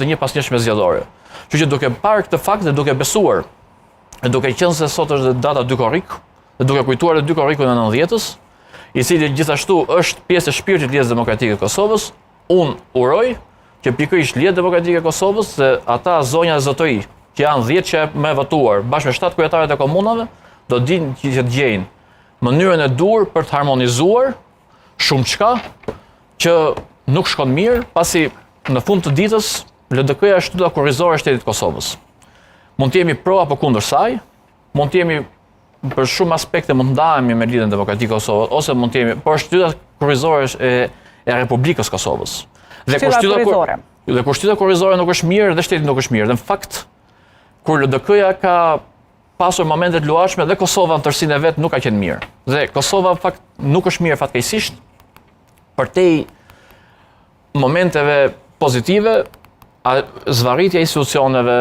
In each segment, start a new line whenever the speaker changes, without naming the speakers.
të njëpasnjëshme zgjedhore. Kështu që duke parë këtë fakt dhe duke besuar, dhe duke qenë se sot është data 2 korrik, dhe duke kujtuar dhe 2 korrikun e 90-ës, i cili gjithashtu është pjesë e shpirtit të Lidhjes Demokratike të Kosovës, unë uroj që pikërisht Lidhja Demokratike e Kosovës dhe ata zonja e zotëri që janë 10 që me votuar bashkë me 7 kryetarët e komunave, do dinë që të gjejnë mënyrën e duhur për të harmonizuar shumëçka që nuk shkon mirë, pasi në fund të ditës LDK-ja është shtylla kurrizore e shtetit të Kosovës. Mund të jemi pro apo kundër saj, mund të jemi për shumë aspekte mund të ndahemi me Lidhjen Demokratike të Kosovës ose mund të jemi, por është shtylla kurrizore e e Republikës së Kosovës.
Dhe kur shtylla kurrizore.
Dhe kur shtylla kurrizore nuk është mirë dhe shteti nuk është mirë. Dhe në fakt kur LDK-ja ka pasur momente të luhatshme dhe Kosova në tërësinë e vet nuk ka qenë mirë. Dhe Kosova në fakt nuk është mirë fatkeqësisht përtej momenteve pozitive, a, zvarritja e institucioneve,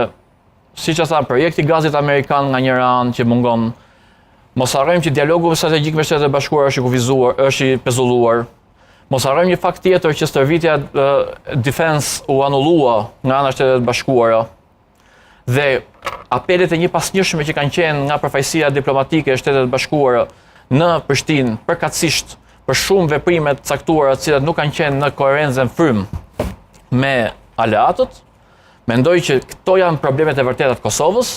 siç e thamë, projekti i gazit amerikan nga njëra anë që mungon, mos harrojmë që dialogu strategjik me Shtetet e Bashkuara është i kufizuar, është i pezulluar. Mos harrojmë një fakt tjetër që stërvitja defense u anullua nga ana e Shteteve të Bashkuara. Dhe apelet e njëpasnjëshme që kanë qenë nga përfaqësia diplomatike e Shteteve të Bashkuara në Prishtinë, përkatësisht për shumë veprime të caktuara të cilat nuk kanë qenë në koherencë dhe në frymë me aleatët, mendoj që këto janë problemet e vërteta të Kosovës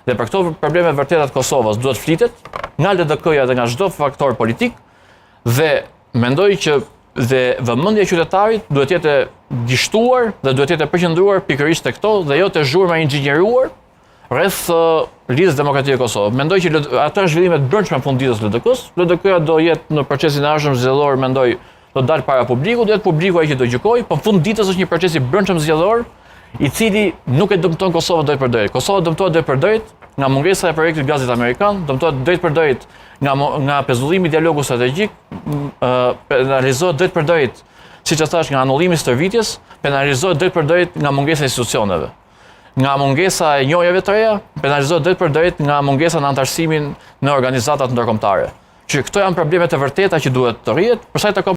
dhe për këto probleme të vërteta të Kosovës duhet flitet nga LDK-ja dhe nga çdo faktor politik dhe mendoj që dhe vëmendja e qytetarit duhet të jetë e gishtuar dhe duhet të jetë e përqendruar pikërisht te këto dhe jo te zhurma e inxhinieruar rreth Lidhjes Demokratike të Kosovës. Mendoj që ato janë zhvillime të brendshme në fund ditës LDK-s. LDK-ja do jetë në procesin e ardhshëm zgjedhor, mendoj, do dalë para publikut, do jetë publiku ai që do gjykojë, po në fund ditës është një proces i brendshëm zgjedhor i cili nuk e dëmton Kosovën drejtpërdrejt. Kosova dëmtohet drejtpërdrejt nga mungesa e projektit gazit amerikan, dëmtohet drejtpërdrejt nga nga pezullimi i dialogut strategjik, penalizohet drejtpërdrejt, siç e thashë, nga anullimi i stërvitjes, penalizohet drejtpërdrejt nga mungesa e institucioneve. Nga mungesa e njohjeve të reja, penalizohet drejtpërdrejt nga mungesa në anëtarësimin në organizatat ndërkombëtare. Që këto janë probleme të vërteta që duhet të rrihet, për sa i takon.